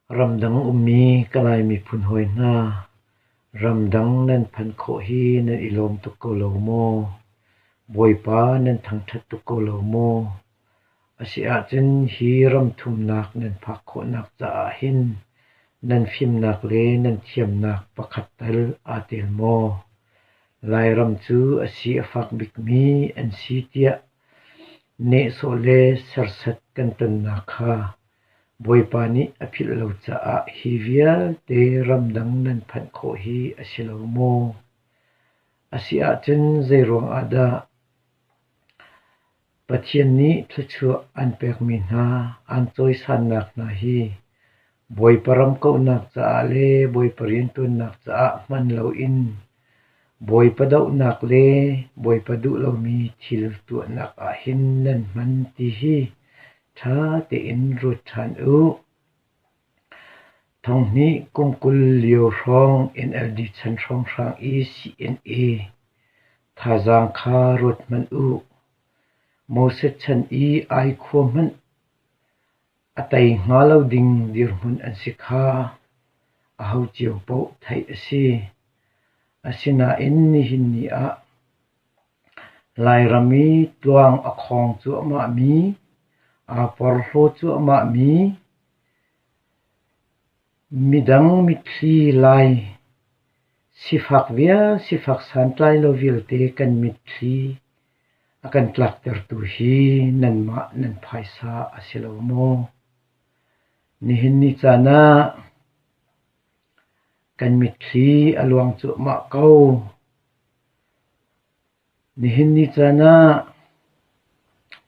Ramdang ummi ka Lai miphun hawi hna, ramdang nan phanh khawh hi nan i lawm tuk ko lo maw? Bawipa nan thangṭhat tuk ko lo maw? A si ahcun hi ram thumnak nan phak khawhnak caah hin nan fimnak le nan thiamnak pakhat tal aa tel maw? Lairam cu a si a fak bikmi an si tiah nehsawh le serhsat kan tonnak kha Bawipa nih a philh lo caah hi vialte ramdang nan phanh khawh hi a si lo maw? A si ahcun zeiruang ah dah Pathian nih thluachuah an pekmi hna an cawisannak hna hi Bawipa ram kauhnak caah le Bawipa rianṭuannak caah hman loin Bawipa dohnak le Bawipa duh lomi thil tuahnak ah hin nan hman ti hi ṭha tein ruat ṭhan u. Thonghnih kum 20 lio hrawng NLD chan hrawnghrang i CNA thazaang kha ruat hmanh u. Moses chan i ai khua hmanh a tei hnga lo ding dirhmun an si kha aho cio paoh theih a si. Asinain nihin ni ah Lairam i tluang a khawng cuahmahmi, aa porhlaw cuahmahmi, midang mitthli lai sifak santlai lo vialte kan mitthli a kan tlaktertu hi nanmah nan phaisa a si lo maw? Nihin ni caan ah kan mitthli a luang cuahmah ko. Nihin ni caan ah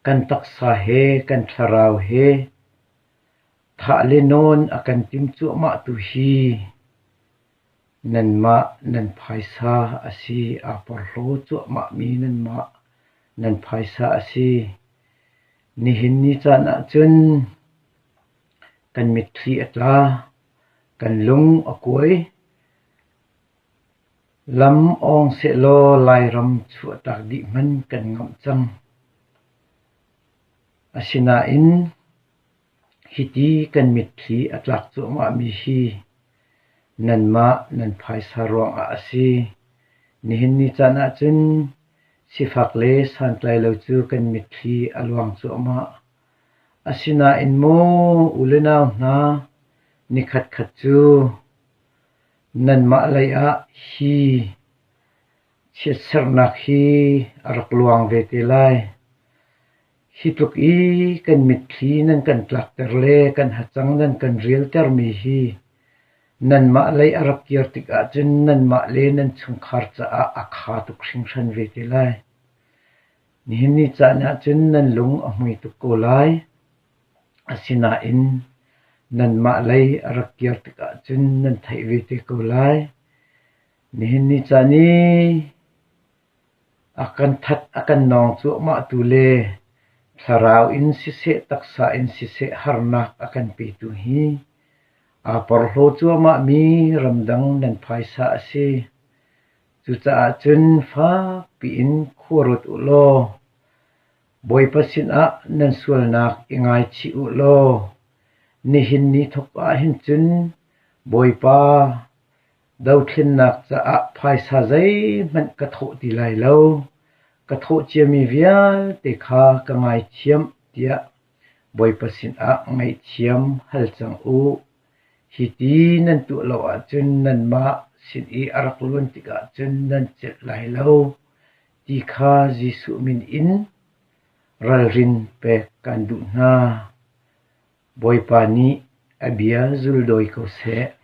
kan taksa he kan thlarau he thah le nawn a kan tim cuahmahtu hi nanmah nan phaisa a si. Aa porhlaw cuahmahmi nanmah nan phaisa a si. Nihin ni caan ah cun kan mitthli a tla, kan lung a kuai. Lam awng sehlaw Lairam chuahtak dih hmanh kan ngamh cang. Asinain hiti kan mitthli a tlak cuahmahmi hi nanmah nan phaisa ruangah a si. Nihin ni caan ahcun sifak le santlailo cu kan mitthli a luang cuahmah. Asinain maw u le nau hna, nikhatkhat cu Nanmah lei ah hi chiatserhnak hi a rak luang ve te lai. Hi tluk i kan mitthli nan kan tlakter le kan hacang nan kan rialtermi hi nanmah lei a rak kir tikah cun nanmah le nan chungkhar caah a kha tuk hringhran ve te lai. Nihin ni caan ah cun nan lung a hmui tuk ko lai. Asinain nanmah lei a rak kir tikah cun nan theih ve te ko lai. Nihin ni caan i a kan that a kan nawng cuahmahtu le thlarau in siseh taksa in siseh harnak a kan petu hi aa porhlaw cuahmahmi ramdang nan phaisa a si. Cucaah cun fak piin khua ruat u law Bawipa sinah nan sualnak i ngaichih u law nihin ni thawk ah hin cun Bawipa dothlennak caah phaisa zeihmanh ka thawh ti lai lo, ka thawh ciami vialte kha ka ngaithiam tiah Bawipa sinah ngaihthiam hal cang u. Hi ti nan tuah lo ahcun nanmah sin i a rak luan tikah cun nan celh lai lo ti kha Jesuh min in ralrin pek kan duh hna. Bawipa nih a bia zuldawi ko seh.